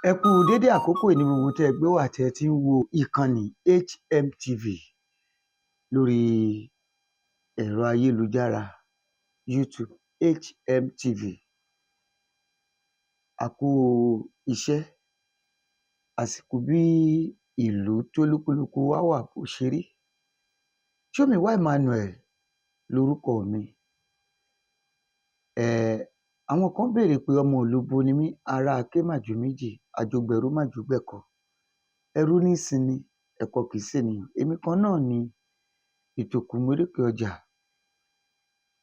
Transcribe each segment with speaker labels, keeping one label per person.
Speaker 1: Ẹ kú dédé àkókò yìí ní gbogbo tẹ́ ẹ gbé wà tẹ́ ẹ ti ń wo ìkànnì HMTV lórí ẹ̀rọ ayélujára YouTube HMTV. A kú iṣẹ́, àsìkò bí ìlú tólúkúlùkù wa wà bó ṣe rí. Ṣómìwá Emmanuel lorúkọ mi. Àwọn kan béèrè pé ọmọ ìlú bo ni mí, ará Akémàjú-méjì, àjògbẹ̀rú májòógbẹ̀kọ. Ẹrú ní í sinni, ẹ̀kọ kì í ṣènìyàn. Èmi kan náà ni ìtòkù-móríkì ọjà,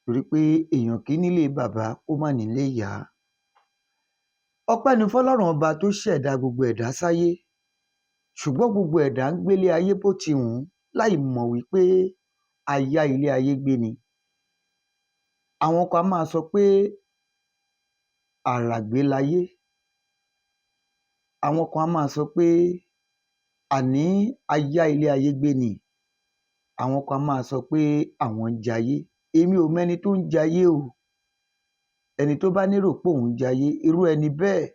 Speaker 1: torí pé èèyàn kì í nílé bàbá kó má nílé ìyá. Ọpẹ́ ni fọ́lọ́run ọba tó ṣẹ̀dá gbogbo ẹ̀dá sáyé, ṣùgbọ́n gbogbo ẹ̀dá ń gbélé ayé bó ti wù ú láì mọ̀ wípé a yá ilé ayé gbé ni. Àwọn kan á máa sọ pé àràgbé layé, àwọn kan á máa sọ pé àní a yá ilé ayé gbé ni, àwọn kan á máa sọ pé àwọn ń jayé. Èmi ò mẹni tó ń jayé o. Ẹni tó bá nérò pé òun ń jayé, irú ẹni bẹ́ẹ̀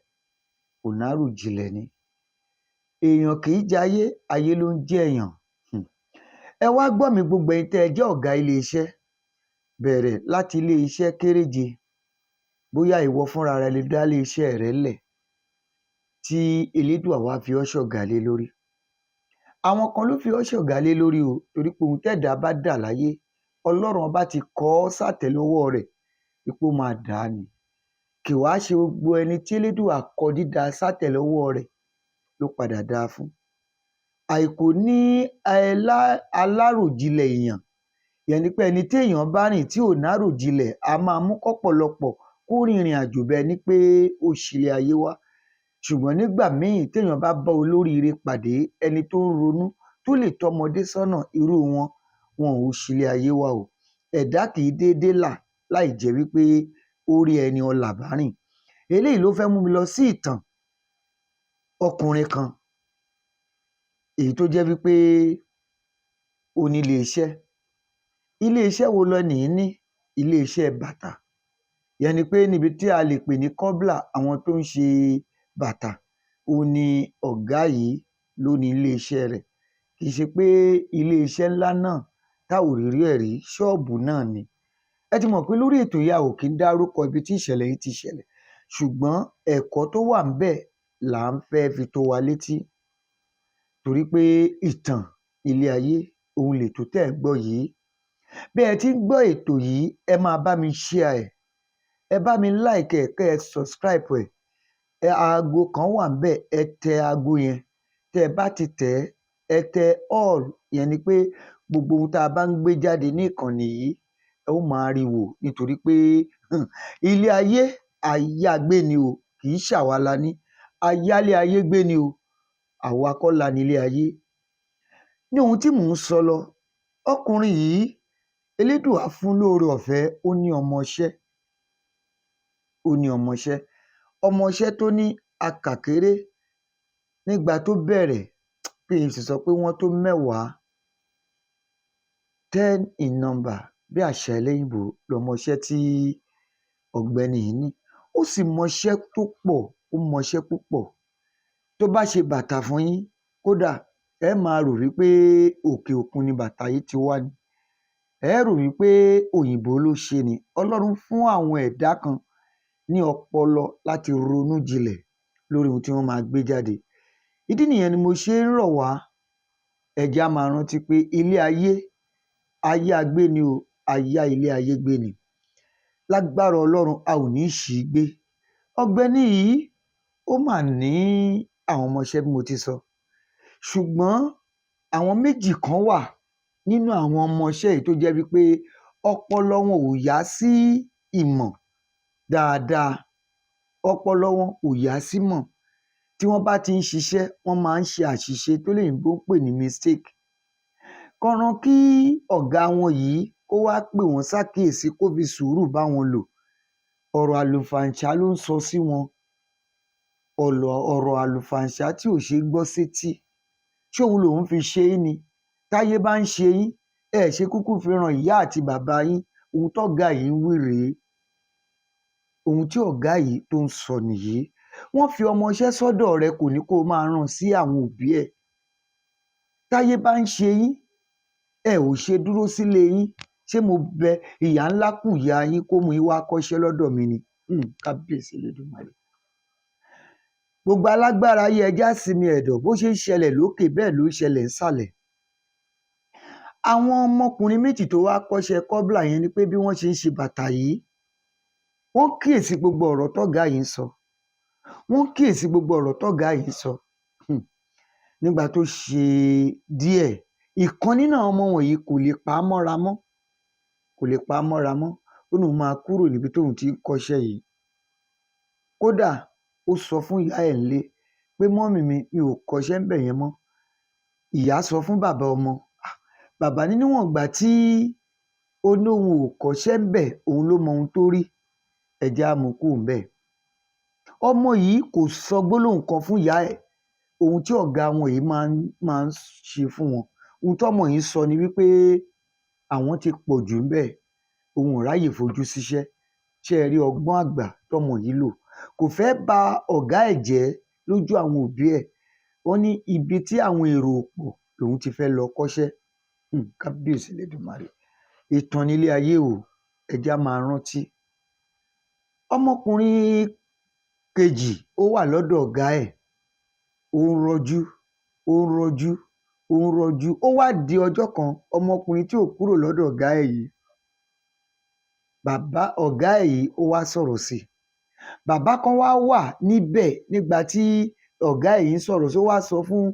Speaker 1: kò náròjinlẹ̀ ni. Èèyàn kì í jayé, ayé ló ń jẹ́yàn. Ẹ wá gbọ́ mi, gbogbo ẹ̀yin tẹ́ ẹ jẹ́ ọ̀gá ilé-iṣẹ́, bẹ̀rẹ̀ láti ilé-iṣẹ́ kéréje, bóyá ìwọ fúnra rẹ lè dá ilé-iṣẹ́ rẹ lẹ̀ tí Elédùà wá fi ọ́ ṣọ̀gá lé lórí. Àwọn kan ló fi ọ́ ṣọ̀gá lé lórí o, torí pé ohun tẹ́dàá bá dà láyé, Ọlọ́run ọba ti kọ ọ́ sátẹ́lẹwọ́ rẹ̀ wípé ó máa dà á ni. Kì wá ṣe gbogbo ẹni tí Elédùà kọ dídá sátẹ́lẹwọ́ rẹ̀ ló padà dáa fún. Àìkò ní aláròjinlẹ̀ èèyàn, ìyẹn ni pé ẹni téèyàn bá rìn tí ò náròjinlẹ̀ á máa mú kọ́pọ̀lọpọ̀ kó rìnrìn àjò bí ẹni pé ó ṣílé ayé wá. Ṣùgbọ́n nígbà míì téèyàn bá bá olóríire pàdé, ẹni tó ń ronú, tó lè tọ́mọdé sọ́nà, irú wọn, wọn ò ṣílé ayé wá o. Ẹ̀dá kì í déédé là láì jẹ́ wípé ó rí ẹni ọlà bá rìn. Eléyìí ló fẹ́ mú mi lọ sí ìtàn ọkùnrin kan, èyí tó jẹ́ wípé ó ní ilé-iṣẹ́. Ilé-iṣẹ́ wo lẹni yìí ní? Ilé-iṣẹ́ bàtà. Ìyẹn ni pé níbi tí a lè pè ní cobbler, àwọn tó ń ṣe bàtà, òun ni ọ̀gá yìí ló ní ilé-iṣẹ́ rẹ̀. Kì í ṣe pé ilé-iṣẹ́ ńlá náà tá ò rírú ẹ̀ rí, ṣọ́ọ̀bù náà ni. Ẹ ti mọ̀ pé lórí ètò yìí a ò kí ń dárúkọ ibi tí ìṣẹ̀lẹ̀ yìí ti ṣẹlẹ̀, ṣùgbọ́n ẹ̀kọ́ tó wà ńbẹ̀ là ń fẹ́ fi tó wa létí, torí pé ìtàn ilé ayé òun lètò tẹ́ ẹ̀ ń gbọ́ yìí. Bí ẹ ti ń gbọ́ ètò yìí, ẹ máa bá mi share ẹ̀, ẹ bá mi like ẹ̀, kẹ́ ẹ subscribe ẹ̀. Ẹ aago kan wà ńbẹ̀, ẹ tẹ aago yẹn. Tẹ́ ẹ bá ti tẹ̀ ẹ́, ẹ tẹ all, ìyẹn ni pé gbogbo ohun tá a bá ń gbé jáde ní ìkànnì yìí, ẹ ó máa rí wò, nítorí pé ilé ayé ayágbé ni o, kì í ṣàwa la ní. A yálé ayé gbé ni o, àwa kọ́ la nílé ayé. Ní ohun tí mò ń sọ lọ, ọkùnrin yìí, Elédùà fún lóore ọ̀fẹ́, ó ní ọmọọṣẹ́. Ó ní ọmọọṣẹ́. Ọmọọṣẹ́ tó ní akàkéré nígbà tó bẹ̀rẹ̀, kí n sì sọ pé wọ́n tó 10, 10 in number bí àṣà eléyìnbó, lọmọọṣẹ́ tí ọ̀gbẹ́ni yìí ní. Ó sì mọṣẹ́ tó pọ̀, ó mọṣẹ́ púpọ̀. Tó bá ṣe bàtà fún yín, kódà ẹ máa rò wípé òkè òkun ni bàtà yìí ti wá ni. Ẹ rò wípé òyìnbó ló ṣe ni. Ọlọ́run fún àwọn ẹ̀dá kan ní ọpọlọ láti ronú jinlẹ̀ lórí ohun tí wọ́n máa gbé jáde. Ìdí nìyẹn ni mo ṣe ń rọ̀ wá, ẹ jẹ́ á máa rántí pé ilé ayé, ayágbé ni o, a yá ilé ayé gbé ni. Lágbára Ọlọ́run, a ò ní ṣì í gbé. Ọ̀gbẹ́ni yìí, ó mà ní àwọn ọmọọṣẹ́ bí mo ti sọ, ṣùgbọ́n àwọn méjì kan wà nínú àwọn ọmọọṣẹ́ yìí tó jẹ́ wípé ọpọlọ wọn ò yá sí ìmọ̀ dáadáa, ọpọlọ wọn kò yá símọ̀. Tí wọ́n bá ti ń ṣiṣẹ́, wọ́n máa ń ṣe àṣìṣe tólóyìnbó ń pè ní mistake. Kànràn kí ọ̀gá wọn yìí kó wá pè wọ́n sákìyèsí, kó fi sùúrù bá wọn lò, ọ̀rọ̀ àlùfàǹṣá ló ń sọ sí wọn, ọ̀rọ̀ àlùfàǹṣá tí ò ṣeé gbọ́ sétí. Ṣé òun lòun fi ṣe yín ni? Táyé bá ń ṣe yín, ẹ ṣe kúkú fi ran ìyá àti bàbá yín. Ohun tọ́gàá yìí ń wí rèé, ohun tí ọ̀gá yìí tó ń sọ nìyí. Wọ́n fi ọmọọṣẹ́ sọ́dọ̀ rẹ, kò ní kó o máa rán sí àwọn òbí ẹ̀. Táyé bá ń ṣe yín, ẹ ò ṣe dúró sílé yín. Ṣé mo bẹ ìyá ńlá kù ìyá yín kó mú yín wá kọ́ṣẹ́ lọ́dọ̀ mi ni? Kábíyèsí Elédùmarè. Gbogbo alágbára ayé, ẹjá sinmi ẹ̀dọ̀. Bó ṣe ń ṣẹlẹ̀ lókè, bẹ́ẹ̀ ló ń ṣẹlẹ̀ ńsàlẹ̀. Àwọn ọmọkùnrin méjì tó wá kọ́ṣẹ́ cobbler yẹn ni pé bí wọ́n ṣe ń ṣe bàtà yìí, wọ́n kíyèsí gbogbo ọ̀rọ̀ tọ́gàá yìí ń sọ. Wọ́n kíyèsí gbogbo ọ̀rọ̀ tọ́gàá yìí ń sọ. Nígbà tó ṣe díẹ̀, ìkan nínú àwọn ọmọ wọ̀nyí kò lè pa á mọ́ra mọ́, kò lè pa á mọ́ra mọ́. Ó ní òun máa kúrò níbi tóun ti ń kọ́ṣẹ́ yìí. Kódà ó sọ fún ìyá ẹ̀ ńlé pé, "Mummy mi, mi ò kọ́ṣẹ́ ńbẹ̀ yẹn mọ́." Ìyá sọ fún bàbá ọmọ. Bàbá ní níwọ̀n ìgbà tí ó ní òun ò kọ́ṣẹ́ ńbẹ̀, òun ló mọ ohun tó rí, ẹ jẹ́ á mú kúrò ńbẹ̀. Ọmọ yìí kò sọ gbólóhùn kan fún ìyá ẹ̀ ohun tí ọ̀gá wọn yìí máa ń ṣe fún wọn. Ohun tọ́mọ yìí sọ ni wípé àwọn ti pọ̀ jù ńbẹ̀, òun ò ráyè fojú síṣẹ́. Ṣé ẹ rí ọgbọ́n àgbà tọ́mọ yìí lò? Kò fẹ́ ba ọ̀gá ẹ̀ jẹ́ lójú àwọn òbí ẹ̀. Wọ́n ní ibi tí àwọn èrò ò pọ̀ lòun ti fẹ́ lọ kọ́ṣẹ́. Kábíyèsí Elédùmarè. Ìtàn nílé ayé o, ẹ jẹ́ á máa rántí. Ọmọkùnrin kejì, ó wà lọ́dọ̀ ọ̀gá ẹ̀, ó ń rọ́jú, ó ń rọ́jú, ó ń rọ́jú. Ó wá di ọjọ́ kan, ọmọkùnrin tí ò kúrò lọ́dọ̀ ọ̀gá ẹ̀ yìí, bàbá ọ̀gá ẹ̀ yìí, ó wá sọ̀rọ̀ sí i. Bàbá kan wá wà níbẹ̀ nígbà tí ọ̀gá ẹ̀ yìí ń sọ̀rọ̀ sí. Ó wá sọ fún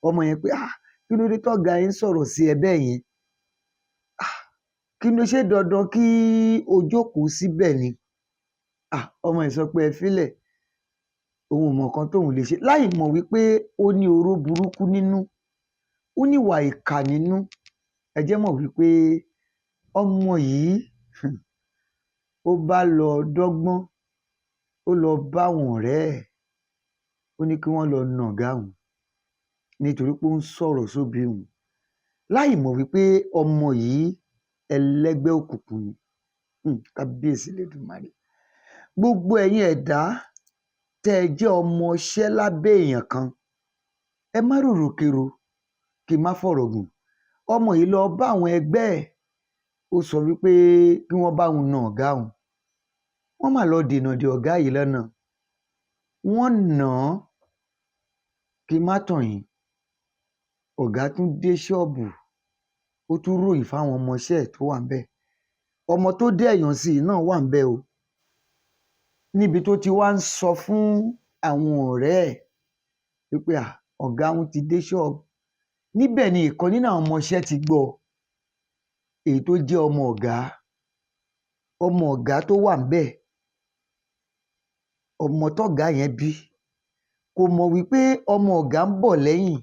Speaker 1: ọmọ yẹn pé, "Ah, kí ló dé tọ́gàá yín sọ̀rọ̀ sí ẹ bẹ́ẹ̀ yẹn? Ah, kí ló ṣe dandan kí o jókòó síbẹ̀ ni?" Ah, ọmọ yìí sọ pé ẹ fílẹ̀, òun ò mọ nǹkan tóun lè ṣe, láì mọ̀ wípé ó ní oró burúkú nínú, ó ní ìwà ìkà nínú. Ẹ jẹ́ mọ̀ wípé ọmọ yìí, ó bá lọ dọ́gbọ́n, ó lọ bá àwọn ọ̀rẹ́ ẹ̀, ó ní kí wọ́n lọ na ọ̀gá òun nítorí pé ó ń sọ̀rọ̀ sóbìí òun, láì mọ̀ wípé ọmọ yìí, ẹlẹ́gbẹ́ òkùnkùn ni. Kábíyèsí Elédùmarè. Gbogbo ẹ̀yin ẹ̀dá tẹ́ ẹ jẹ́ ọmọọṣẹ́ lábẹ́ èèyàn kan, ẹ má roròkèrò. Kí n má fọ̀rọ̀ gùn, ọmọ yìí lọ bá àwọn ẹgbẹ́ ẹ̀, ó sọ wípé kí wọ́n bá òun na ọ̀gá òun. Wọ́n mà lọ dènà de ọ̀gá yìí lọ́nà, wọ́n nà án. Kí n má tàn yín, ọ̀gá tún dé ṣọ́ọ̀bù, ó tún ròyìn fáwọn ọmọọṣẹ́ ẹ̀ tó wà ńbẹ̀. Ọmọ tó dẹ̀yàn sí i náà wà ńbẹ̀ o, níbi tó ti wá ń sọ fún àwọn ọ̀rẹ́ ẹ̀ wípé à, ọ̀gá òun ti dé ṣọ́ọ̀bù. Níbẹ̀ ni ìkan nínú àwọn ọmọọṣẹ́ ti gbọ́, èyí tó jẹ́ ọmọ ọ̀gá, ọmọ ọ̀gá tó wà ńbẹ̀, ọmọ tọ́gàá yẹn bí. Kò mọ̀ wípé ọmọ ọ̀gá ń bọ̀ lẹ́yìn,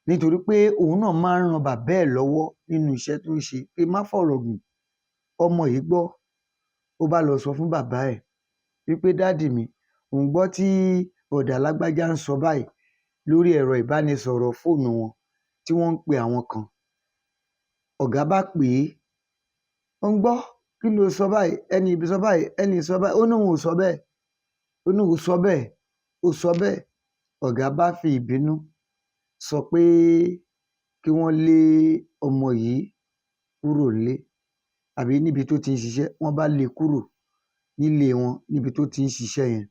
Speaker 1: nítorí pé òun náà máa ń ran bàbá ẹ̀ lọ́wọ́ nínú iṣẹ́ tó ń ṣe. Kí n má fọ̀rọ̀ gùn, ọmọ yìí gbọ́, ó bá lọ sọ fún bàbá ẹ̀ wípé, "Daddy mi, òun gbọ́ tí bọ̀dà lágbájá ń sọ báyìí lórí ẹ̀rọ ìbánisọ̀rọ̀ fóònù wọn tí wọ́n ń pe àwọn kan." Ọ̀gá bá pè é, ó ń gbọ́, "Kí ló sọ báyìí? Ẹni ibi sọ báyìí, ẹni sọ báyìí." Ó ní òun ò sọ bẹ́ẹ̀. Ó ní òun sọ bẹ́ẹ̀, ó sọ bẹ́ẹ̀. Ọ̀gá bá fi ìbínú sọ pé kí wọ́n lé ọmọ yìí kúrò nílé àbí níbi tó ti ń ṣiṣẹ́. Wọ́n bá lé e kúrò nílé wọn níbi tó ti ń ṣiṣẹ́ yẹn.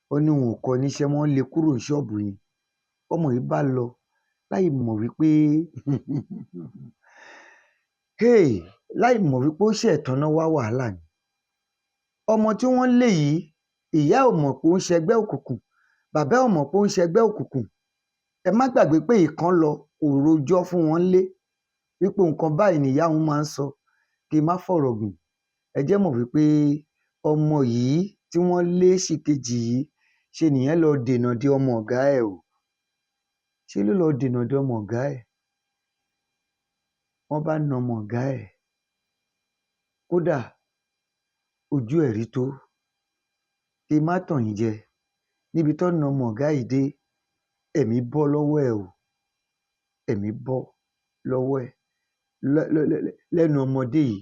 Speaker 1: Wọ́n ní òun ò kọ́ níṣẹ́, wọ́n lé e kúrò ní ṣọ́ọ̀bù yẹn. Ọmọ yìí bá lọ láì mọ̀ wípé, hey, láì mọ̀ wípé ó ṣẹ̀ tanná wá wàhálà ni. Ọmọ tí wọ́n lé yìí, ìyá ò mọ̀ pé ó ń ṣẹgbẹ́ òkùnkùn, bàbá ò mọ̀ pé ó ń ṣẹgbẹ́ òkùnkùn. Ẹ má gbàgbé pé ìkan lọ, kò rojọ́ fún wọn lé wípé nǹkan báyìí nìyá òun máa ń sọ. Kí n má fọ̀rọ̀ gùn, ẹ jẹ́ mọ̀ wípé ọmọ yìí tí wọ́n lé ṣìkejì yìí, ṣe nìyẹn lọ dènà de ọmọ ọ̀gá ẹ̀ o. Ṣe ló lọ dènà de ọmọ ọ̀gá ẹ̀? Wọ́n bá na ọmọ ọ̀gá ẹ̀, kódà ojú ẹ̀ rí tó. Kí n má tàn yín jẹ, níbi tán na ọmọ ọ̀gá yìí dé, ẹ̀mí bọ́ lọ́wọ́ ẹ̀ o, ẹ̀mí bọ́ lọ́wọ́ ẹ̀ lẹ́nu ọmọdé yìí.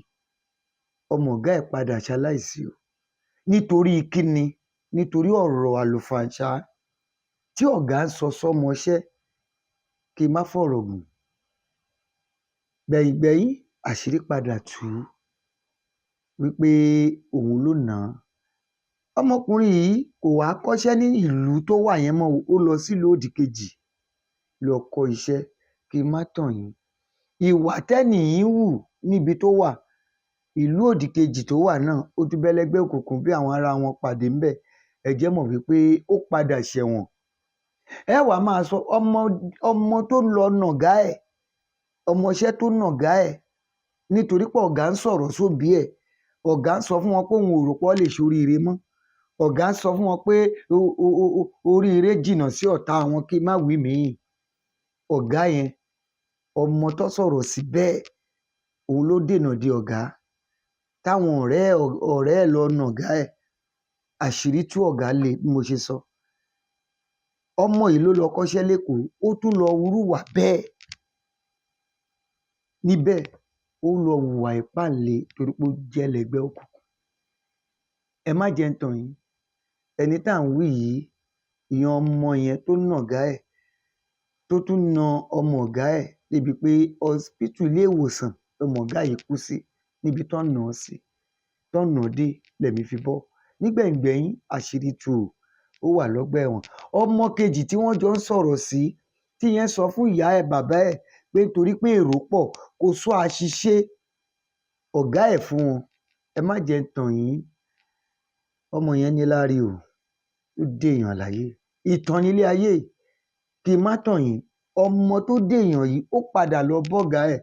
Speaker 1: Ọmọ ọ̀gá ẹ̀ padà ṣaláìsí o. Nítorí kíni? Nítorí ọ̀rọ̀ àlùfàǹṣá tí ọ̀gá ń sọ sọ́mọṣẹ́. Kí n má fọ̀rọ̀ gùn, gbẹ̀yìngbẹ̀yín àṣírí padà tú wípé òun ló nà án. Ọmọkùnrin yìí kò wá kọ́ṣẹ́ ní ìlú tó wà yẹn mọ́ o, ó lọ sílùú òdìkejì lọ kọ́ iṣẹ́. Kí n má tàn yín, ìwà tẹ́nì yìí ń hù níbi tó wà, ìlú òdìkejì tó wà náà, ó tún bẹ́lẹ́gbẹ́ òkùnkùn bí àwọn ará wọn pàdé ńbẹ̀. Ẹ jẹ́ mọ̀ wípé ó padà ṣẹ̀wọ̀n. Ẹ wàá máa sọ ọmọ ọmọ tó lọ nàgá ẹ̀, ọmọọṣẹ́ tó nàgá ẹ̀, nítorí pé ọ̀gá ń sọ̀rọ̀ sóbìí ẹ̀, ọ̀gá ń sọ fún wọn pé òun ò rò pé wọ́n lè ṣoríire mọ́, ọ̀gá ń sọ fún wọn pé oríire jìnnà sí ọ̀tá wọn, kí n má wí míì. Ọ̀gá yẹn, ọmọ tó sọ̀rọ̀ sí bẹ́ẹ̀, òun ló dènà de ọ̀gá táwọn ọ̀rẹ́ ẹ̀ lọ nàgá ẹ̀. Àṣírí tú, ọ̀gá le. Bí mo ṣe sọ, ọmọ yìí ló lọ kọ́ṣẹ́ l'Ékòó, ó tún lọ hùwà bẹ́ẹ̀ níbẹ̀, ó lọ hùwà ìpáǹle torí pé ó jẹ́ ẹlẹgbẹ́ òkùnkùn. Ẹ má jẹ́ ń tàn yín, ẹni tá à ń wí yìí, ìyẹn ọmọ yẹn tó nàgá ẹ̀, tó tún na ọmọ ọ̀gá ẹ̀ débi pé hospital, ilé ìwòsàn lọmọ ọ̀gá yìí kú sí, níbi tán nà án sí, tán nà án dé lẹ̀mí fi bọ́. Nígbẹ̀yìngbẹ́yín àṣírí tú o, ó wà lọ́gbà ẹ̀wọ̀n. Ọmọ kejì tí wọ́n jọ ń sọ̀rọ̀ sí, tíyẹn sọ fún ìyá ẹ̀, bàbá ẹ̀ pé nítorí pé èrò pọ̀, kò sọ àṣìṣe ọ̀gá ẹ̀ fún wọn. Ẹ má jẹ́ ń tàn yín, ọmọ yẹn níláárí o, ó dèèyàn láyé. Ìtàn nílé ayé. Kí n má tàn yín, ọmọ tó dèèyàn yìí, ó padà lọ bọ́gàá ẹ̀,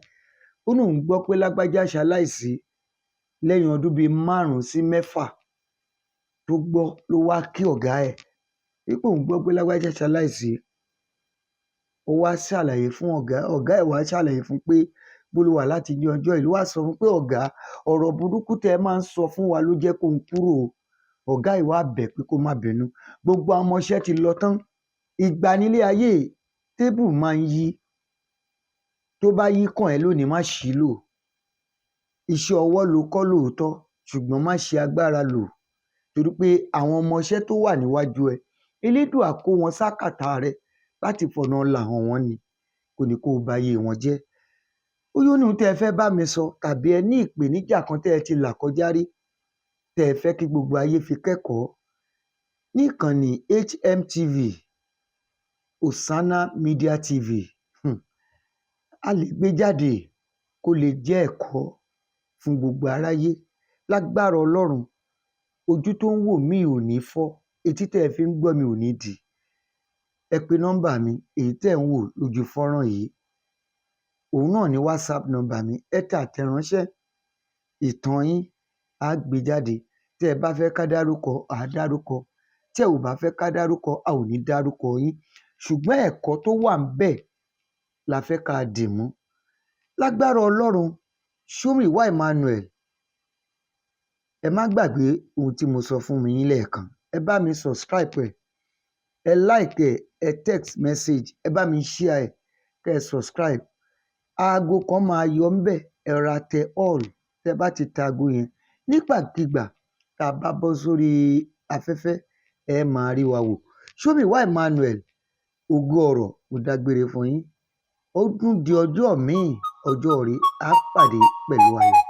Speaker 1: ó lóun gbọ́ pé lágbájá ṣaláìsí lẹ́yìn ọdún bíi 5 sí 6. Tó gbọ́ ló wá kí ọ̀gá ẹ̀ wípé òun gbọ́ pé lágbájá ṣaláìsí. Ó wá ṣàlàyé fún ọ̀gá, ọ̀gá ẹ̀ wá ṣàlàyé fún pé bó ló wà láti ní ọjọ́ ìlú, wá sọ fún pé ọ̀gá, ọ̀rọ̀ burúkú tẹ́ ẹ máa ń sọ fún wa ló jẹ́ kóun kúrò o. Ọ̀gá yìí wá bẹ̀ pé kó má bínú. Gbogbo àwọn ọmọọṣẹ́ ti lọ tán. Ìgbà nílé ayé, table máa ń yí. Tó bá yí kàn ẹ́ lónìí, má ṣì í lò. Iṣẹ́ ọwọ́ lo kọ́ lóòótọ́, ṣùgbọ́n má ṣe agbára lò, torí pé àwọn ọmọọṣẹ́ tó wà níwájú ẹ, Elédùà kó wọn sákàtà rẹ láti fọ̀nà ọlà hàn wọ́n ni, kò ní kó o bayé wọn jẹ́. Bóyá ó ní ohun tẹ́ ẹ fẹ́ bá mi sọ, tàbí ẹ ní ìpèníjà kan tẹ́ ẹ ti là kọjá rí tẹ́ ẹ fẹ́ kí gbogbo ayé fi kẹ́kọ̀ọ́ ní ìkànnì HMTV, Osana Media TV, a lè gbé jáde kó lè jẹ́ ẹ̀kọ́ fún gbogbo aráyé. Lágbára Ọlọ́run, ojú tó ń wò mí ò ní fọ́, etí tẹ́ ẹ fi ń gbọ́ mi ò ní di. Ẹ pe nọ́mbà mi èyí tẹ́ ẹ̀ ń wò lójú fọ́nrán yìí, òun náà ní WhatsApp nọ́mbà mi. Ẹ tẹ àtẹ̀ránṣẹ́ ìtàn yín, á gbé jáde. Tẹ́ ẹ bá fẹ́ ká dárúkọ, à á dárúkọ. Tẹ́ ò bá fẹ́ ká dárúkọ, a ò ní dárúkọ yín, ṣùgbọ́n ẹ̀kọ́ tó wà ńbẹ̀ la fẹ́ ká dì mú. Lágbára Ọlọ́run, Ṣómìwá Emmanuel, ẹ má gbàgbé ohun tí mo sọ fún yín lẹ́ẹ̀kan. Ẹ bá mi subscribe, ẹ like, ẹ text message, ẹ bá mi share ẹ, kẹ́ ẹ subscribe. Aago kan máa yọ ńbẹ̀, ẹ ra tẹ all. Tẹ́ bá ti tẹ aago yẹn, nígbàkigbà tá a bá bọ́ sórí afẹ́fẹ́, ẹ máa rí wa wò. Ṣómìwá Emmanuel, ògo ọ̀rọ̀, mo dágbére fún yín. Ó tún di ọjọ́ míì, ọjọ́ ire, á pàdé pẹ̀lú ayọ̀.